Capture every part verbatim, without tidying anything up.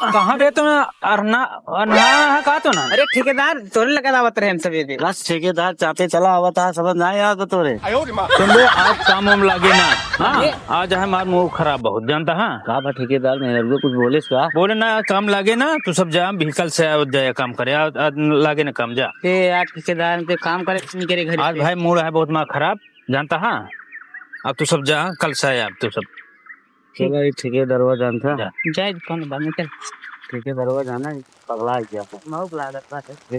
कहाँ बे तू ना? अरना, अरना है का तू ना? अरे ठेकेदार, तोरे लगे आवत रहे हम सवेरे। बस ठेकेदार चाहते चला आवत है, समझ ना आया तो तोरे। सुन बे, आज काम वाम लागे ना। हाँ, अरे। आज है हमार मूड खराब बहुत, जानता है? का बा ठेकेदार, मेहररुआ कुछ बोले का? बोले ना, काम लागे ना, तू सब जा, vehicle से आवत जाए काम करे, आ, आ, लागे ना काम, जा। ए यार ठेकेदार, हम तो काम करे नहीं करे घर आज पे। भाई मूड है बहुत मार खराब, जानता है? अब तू सब जा, कल से आया तू सब। चला, ये ठेकेदारवा जानता। जा। जाए, कौन बात नहीं, चल। ठेकेदारवा जाना है, पगला गया। मौक लागत बा। ए,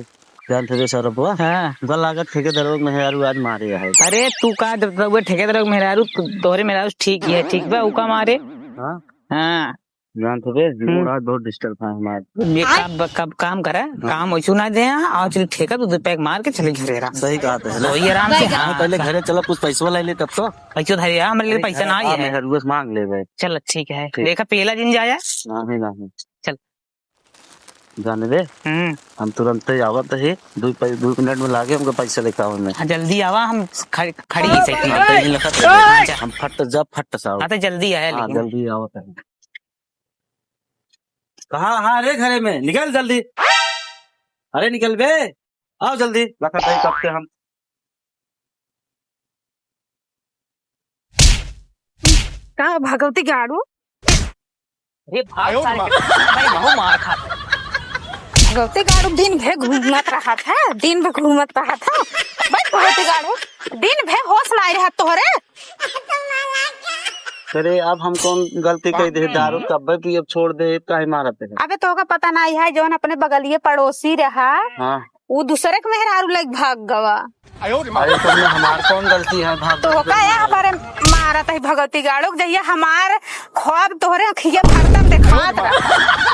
जानते रे सरबवा? हाँ। गल लागत ठेकेदारवा के मेहरारू आज मारे है। अरे, तू का जब तक वो ठेकेदारवा के मेहरारू, तू, तोहरे मेहरारू ठीक ही है, ठीक बा, ऊ का मारे? हाँ। हाँ। जानते रे, हम्म। मूड आज बहुत disturb है हमार। ये का, ब-, कब काम करा, हाँ। काम वैसे ना दे, और चल ठेका, तू दो पैक मार के चले घरे आराम से। सही कहा थे, तो ये आराम से, हाँ। पहले घरे चला, कुछ पैसवा ले ले तब तो। पैसो धरे आ, हमरे लिए पैसा ना आ, है। मेहरुआ से मांग लेबे। चल, ठीक है। ठीक। देखा, पेला जिन जाया। नहीं, नहीं। चल। जाने दे। हम्म। हम तुरंत ही आवत ही, दो पै-, दो मिनट में लागे हमको पैसा लेके आवे में। हाँ, जल्दी आवा, हम खड़-, खड़ी ही सही। हाँ, तो यही लखत है। हाँ, जा। हम फट जा, फट से आओ। हाँ, तो जल्दी आया हाँ, लेकिन। जल्दी आवत है। कहाँ, हाँ रे, घरे में, निकल जल्दी। अरे निकल बे। आओ जल्दी, लखत है कब से हम। का भगवती गाड़ू? अरे भाग सारे के, भाई, बहुत मार खा। भगवती गाड़ू दिन भर घूमत रहा था, दिन भर घूमत रहा था। भाई भगवती गाड़ू, दिन भर होश लाई रहा तोहरे। अरे, अब हम कौन गलती कह दे? दारू कब्बे पी, अब छोड़ दे, काहे मारत है? अबे, तोहका पता नाहीं है, जौन अपने बगलिए पड़ोसी रहा, हाँ। उ दूसरे के मेहरारू लइके भाग गवा। अरे, तुमने हमार कौन गलती है, भाग तोहका गवा? यह बारे मारत है भगवती गाड़ू, जहिया हमार ख्वाब तोहरे अखिया फरतन देखात रहा।